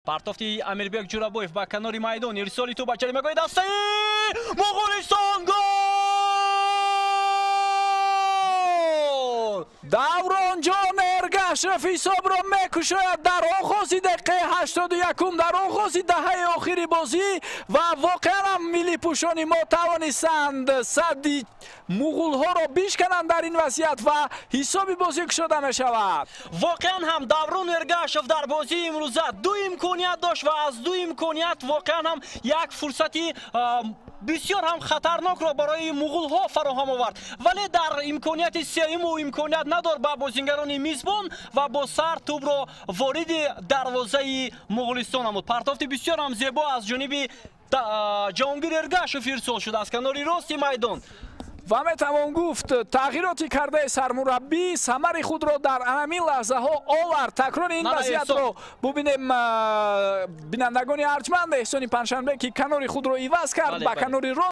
Партофти Амирбек Ҷурабоев ба канори майдон, ирсоли тӯб ба ҷаримагоҳи дастаи Муғулистон, гол! Давронҷон Эргашев ҳисобро мекушояд дар оғози дақиқаи 81-ум, дар оғози даҳаи охири бозӣ. Ва воқеан ҳам миллипӯшони мо тавонистанд садди муғулҳоро бишкананд дар ин вазъият ва ҳисоби бозӣ кушода мешавад. Воқеан ҳам Даврон Эргашев дар бозии имрӯза ду имконият дошт ва аз ду имконият воқеан ҳам як фурсати бисёр ҳам хатарнокро барои муғулҳо фароҳам овард, вале дар имконияти сеюм ӯ имконият надод ба бозингарони мизбон ва бо сар тӯбро вориди дарвозаи Муғулистон намуд. Партофти бисёр ҳам зебо аз ҷониби Ҷаҳонгир Эргашев ирсол шуд аз канори рости майдон. Ва метавон гуфт, тағйироти кардаи сармураббӣ самари худро дар ҳамин лаҳзаҳо овард. Такрори ин На, на, вазъиятро бубинем, бинандагони арҷманд. Эҳсони Панҷшанбе, ки канори худро иваз кард, ба канори рост.